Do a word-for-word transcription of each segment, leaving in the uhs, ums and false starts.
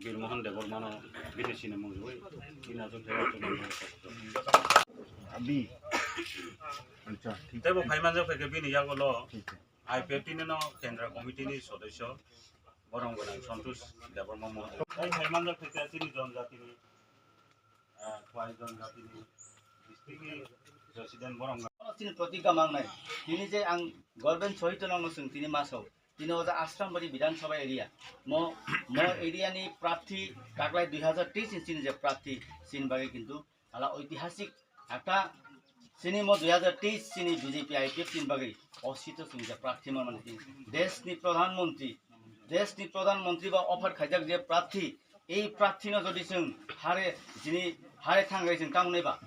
Birmohan Debbarmano bini sinimung rwui, bini aswk thaiba chwng Abi. Acha, thik. Teibo phaimanjak phaikhe bini yagulo thik thik. I P F T ni no Kendra Committee ni sodosyo borong gwnang Santosh Debbarma Mohan. Tei phaimanjak phaikhe chini jonjatini, ah, Khwai jonjatini district ni president borong gwnang. Chini protigga mangnai. Tini je ang Government sohito nangno chwng tini masao. Tini o ja Asrambari Bidhan Sabha area. Mo, mo area ni prarthi taklai dui hazar teis ni chini je prarthi chini bagwi kintu ala oitihasik ekta chini mo dui hazar teis chini B J P I P F T ni bagwi o seat o chini je prarthi ma mani chini desh ni Pradhan Mantri, desh ni Pradhan Mantri ba offer khaijak je prarthi, ei prarthi no jodi chwng hare chini hare thangwi chwng tamo nai ba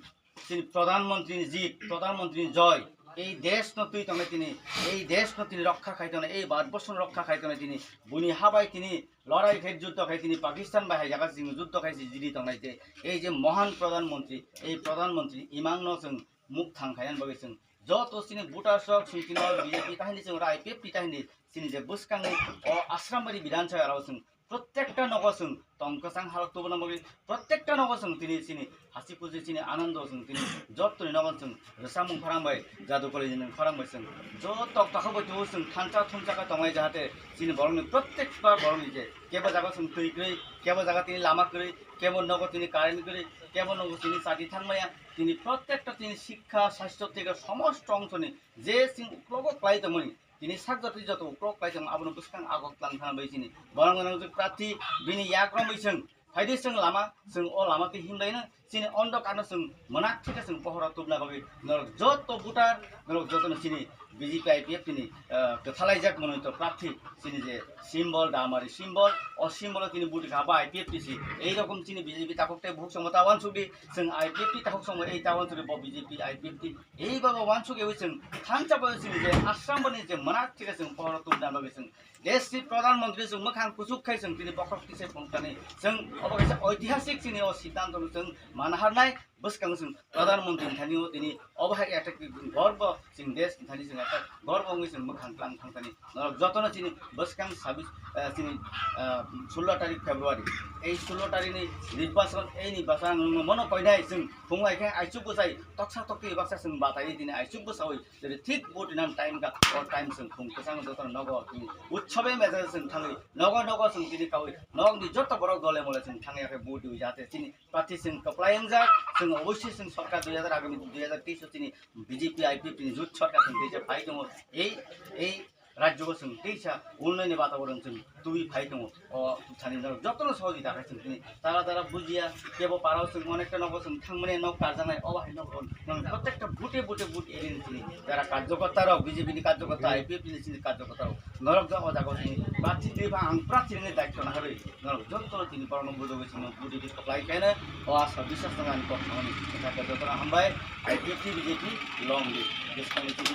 chini Pradhan Mantri ni jit, Pradhan Mantri ni joy, ei desh no twi tongnai tini, ei desh no tini rokha khai tongnai, ei Bharat borsh no rokha khai tongnai tini, buini habai tini lorai khai juddo khai tini Pakistan bai hai jaga chini juddo khai si jiri tongnai je, ei je Mohan Pradhan Mantri, ei Pradhan Mantri imang no chwng muk thang khai bagwi chwng joto chini voter rok chwng tini B J P tahini chwng oro I P F T tahini chini je bwskang ni o Asrambari Bidhan Sabha aro chwng Prottekta nogo chwng tong kwchang halok tubuna bagwi, prottekta nogo chwng tini chini hasi kuji chini anando chwng tini jottoni nogo chwng rwchapmung khorang bai, jadu koli ni khorang bai chwng joto takhuk bai tubu chwng thansa thumsa khe tongnai jahate chini borokni prottekta borokni je kebo jaga chwng twi kwrwi, kebo jaga tini lama kwrwi, kebo nogo tini current kwrwi, kebo nogo tini chati thangmaya, tini prottekta tini sikha, sastho theke somosto ongsoni je chwng uklogo klai tongmani, tini sak jotoni joto uklok klai tong abono bwskang agok tlang thang bai chini borok gwnang jwk prarthi bini yak romwi chwng phaidi chwng lama chwng o lama twi himlaino chini ondokar no chwng mwnak thika chwng pohoro tubna bagwi norok joto voter norok jotono chini B J P I P F T ni, ah, kwthalaijak monoi to prarthi chini je symbol damari symbol o symbol o tini buti kha ba I P F T si ei rokom chini B J P takhuk tei bukhuk songmo ta wansukdi chwng I P F T takhuk songmo ei ta wansukdi bo B J P I P F T Ei baba wansuk ewi chwng thansa bai chini je Assam bani je mwnak thika chwng pohoro tubna bagwi chwng desh ni Pradhan Mantri chwng mwkhang kuchuk khai chwng tini bokhok tisai phunuknani chwng obo kaisa oitihasik chini o siddhanto no chwng mana harnai bwskang chwng Pradhan Mantri thani o tini obo hai ekta gorbo chwng desh thani chwng ekta gorbo wngwi chwng mwkhang tlang thangtani. Norok jotono chini bwskang sabis, eh, chini, eh, sullo tarik February. Ei sullo tarik ni nirbachon, ei nirbachon ang nungno mono koinai chwng phung lai khe aichuk bwsai toksa tokti baksa chwng batai tini aichuk bwsaui jodi thik vote rinani time ka o time chwng phung kwchang jotono nogo tini utsobe mejai chwng thangwi nogo nogo chwng tini kaui nogni joto borok dole mole chwng thangya khe vote riwi jate chini prarthi chwng kwplai wngjak chwng obossi chwng sorkar dui hajar agami dui hajar teis o chini B J P I P F T ni jut sorkar chwng teisa phai tongo. Ei, ei rajyo bo chwng teisa unnayoni bataboron chwng tubui phai tongo. O thani norok jotono sohojita khai chwng tini tara tara bujiya kebo parao chwng onekta nogo chwng thangmani nok karjaknai obo hai nok nang prottekta bute bute but area ni chini jara karjokorta rok B J P ni karjokorta I P F T ni chini karjokorta rok norok jagao jagao chini prarthi twi ba ang prarthi ni daityo naharwi. Norok jotono tini borokno bujogwi chwngno budi di kwplai khaina o asa biswas nang ani kok thangmani. Jotono hambai, I P F T B J P long live. Bwskangni tini.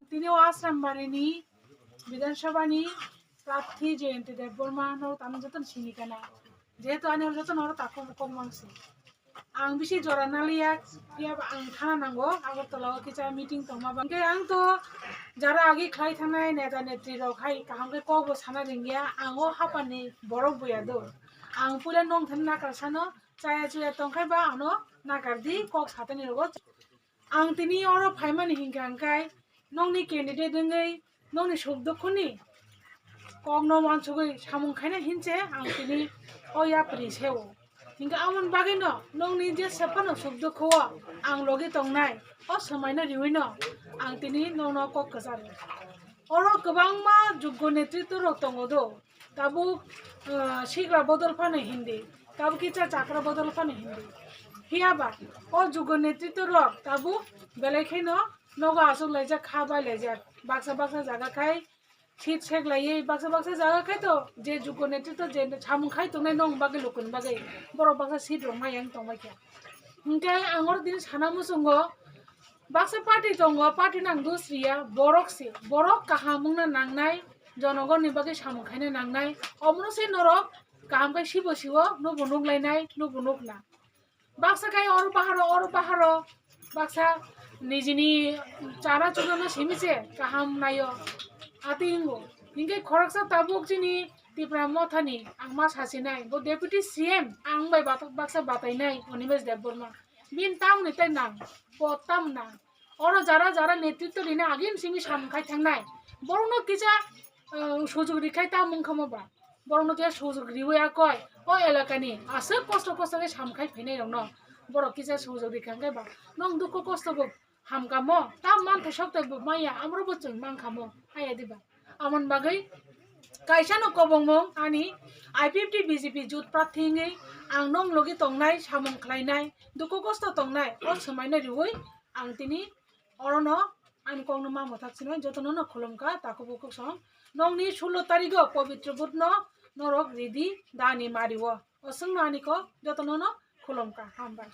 Tini o Asrambari ni Bidhan Sabha ni prarthi Jayanta Debbarma no tamo jotono sini kana. Jehetu ani jotono oro takhuk bukhuk mangsi. Ang bisi jora naliya, phiya ba ang thana nango, Agartala o kisa meeting tongma ba. Hingke ang to jara agi khlai thangnai neta netri rok hai kaham khe kok bo sana ringya, ang o hapani borok buya do. Ang puila nong thani nakar sano, chaya chuya tongkhai ba ano nakar di kok satani rogo. Ang tini oro phaimani hingka hingkai nongni candidate wngwi nongni suk dukhuni kokno wansugwi samung khaina hinse ang tini o yapri seo. Hingke amoni bagwino nongni je sephano suk dukhuo ang logi tongnai o swmaino riwino ang tini nongno kok kwcharo. Oro kwbangma juggo netritw rok tongo do. Tabuk, ah, sigra bodol phano hindi, tabuk kisa chakra bodol phano hindi. Phiya ba, o jugo netritw rok tabuk belai kheno nogo aswk laijak, kha bai laijak. Baksa baksa jaga khai seat sek laiwi, baksa baksa jaga khai to je jugo netritw je samung khai tongnai nong bagwi lukuni bagwi borok baksa seat rok ma yang tongbai kha. Hinkhe ang oro tini sana muchungo, baksa party tongo, party nang dos riya, borok se, borok kaham wngna nangnai, jonogonni bagwi samung khaina nangnai, omono se norok kaham khe sibo siwo, nubo nuk lainai, nubo nuk na. Baksa khai oro baharo, oro baharo, baksa nijini chana chunano simi se kaham naio, ati hingo. Hinkhe khoroksa tabuk chini Tipra Mothani ang ma sasinai, bo Deputy C M ang bai bat-, baksa batainai Animesh Debbarma. Bin tamni tai nang, bo tam nang. Oro jara jara netritto rina agin simi samung khai thangnai. Borokno kisa, eh, sujug rikhai ta mung khamo ba. Borokno kisa sujug riwi akoi. O elakani aswk kosto kosto khe samung khai phainai rokno. Borok kisa sujug rikha khe ba. Nong dukho kosto bo hamkamo, tam man thai sok tai bo maya, amro bo chwng mankha mo, haya diba. Amon bagwi kaisa no kobongmung ani I P F T B J P jut prarthi wngwi ang nong logi tongnai, samung khlainai, dukhu kosto tongnai, o swmaino riwi ang tini orono ani kokno ma mwthak sinai jotono no khulumkha, takhuk bukhuk song. Nongni sulo tarigo pobitro budno norok ridi dani mario. O swngno ani kok jotono no khulumkha, hambai.